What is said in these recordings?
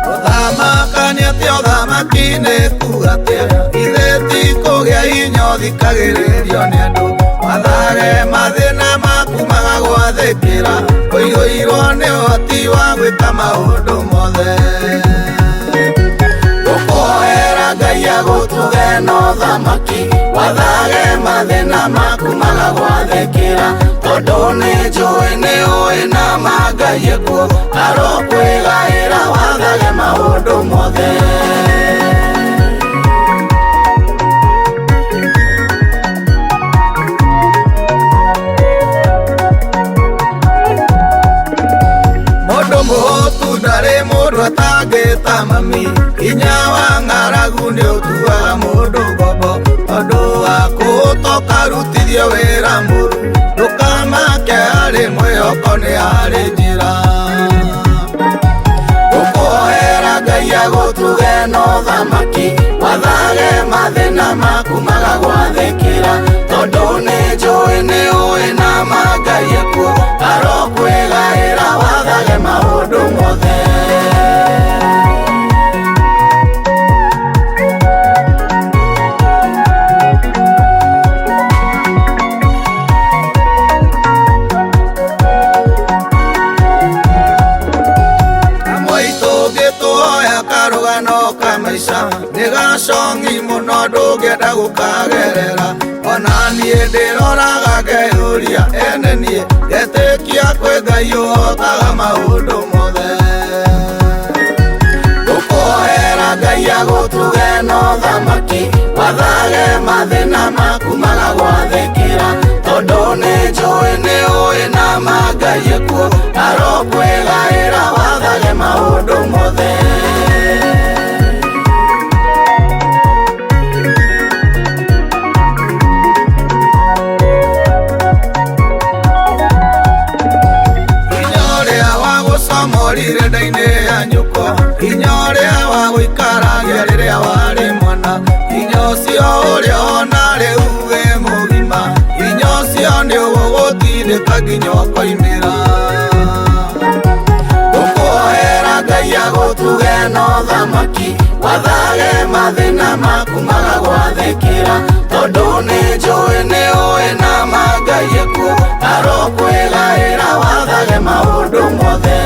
Gũthamaka nĩ atĩa ũthamaki nĩ kuga atĩa ithe ti kũgĩa hinya ũthikagĩrĩrio nĩ andũ mathage mathĩna maku magagwathĩkĩra ũiyũirwo nĩ ũhoti wa gwĩka maũndũ mothe. Gũkũhoera Ngai agũtuge na ũthamaki wathage mathĩna maku magagwathĩkĩra tondũ nĩ njũĩ nĩ ũĩ na ma Ngai ekuo arokwĩgaĩra wathage maũndũ mothe. Mũndũ mũhũtu ndarĩ mũndũ atangĩta mami hinya wa ng'aragu nĩ ũtuaga mũndũ ngombo tondũ wa kũhũta ũkarutithio wĩra mũru ndũkamake harĩ mwĩhoko nĩ harĩ njĩra. Gũkũhoera Ngai agũtuge na ũthamaki wathage mathĩna maku magagwathĩkĩra tondũ nĩ njũĩ nĩ ũĩ na ma Ngai ekuo arokwĩgaĩra wathage maũndũ mothe. Amwe tũngĩtũhoya karũgano ka maica nĩ gacongi mũno ndũngĩenda gũkagerera ona niĩ ndĩroraga ngeyũria ene niĩ ngetĩkia kwĩ Ngai ũhotaga maũndũ mothe. Gũkũhoera Ngai agũtuge na ũthamaki wathage mathĩna maku magagwathĩkĩra tondũ nĩ njũĩ nĩ ũĩ na ma Ngai ekuo arokwĩgaĩra wathage maũndũ mothe. Hinya ũrĩa wa gũcomorire nda-inĩ ya nyũkwa hinya ũrĩa wa gũikaragia rĩrĩa warĩ mwana hinya ũcio ũrĩa ona rĩu wĩ mũgima hinya ũcio nĩ ũgũgũtindĩka nginya ũkoimĩra. Gũkũhoera Ngai agũtuge na ũthamaki wathage mathĩna maku magagwathĩkĩra tondũ nĩ njũĩ nĩ ũĩ na ma Ngai ekuo arokwĩgaĩra wathage maũndũ mothe.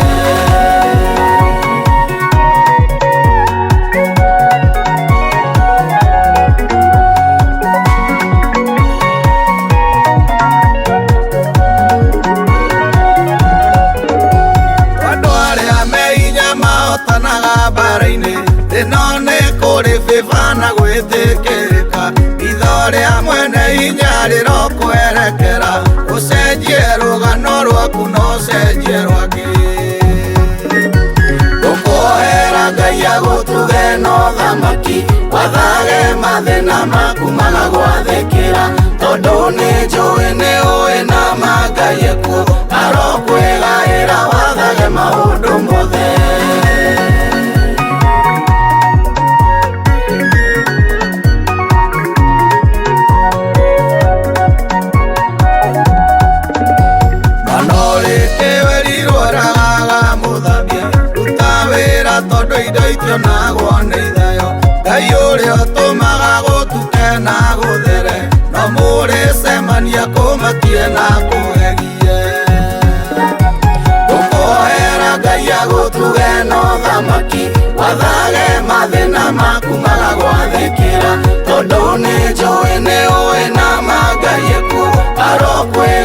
Andũ arĩa me hinya mahotanaga mbara-inĩ ĩno nĩ kũrĩ bĩba na gwĩtĩkĩrĩka itho rĩa mwene hinya rĩrokwerekera ũcenjie rũgano rwaku na ũcenjie rwake. Gũkũhoera Ngai agũtuge na ũthamaki wathage mathĩna maku magagwathĩkĩra tondũ nĩ njũĩ nĩ ũĩ na ma Ngai ekuo arokwĩgaĩra wathage maũndũ mothe. Mwana ũrĩkĩwerirwo ndagaga mũthambia ruta wĩra tondũ indo itionagwo nĩ ithayo Ngai ũrĩa ũtũmaga gũtuke na gũthere no mũrĩcemania kũmakie na kũgegie. Gũkũhoera Ngai agũtuge na ũthamaki wathage mathĩna maku magagwathĩkĩra tondũ nĩ njũĩ nĩ ũĩ na ma Ngai ekuo arokwĩgaĩra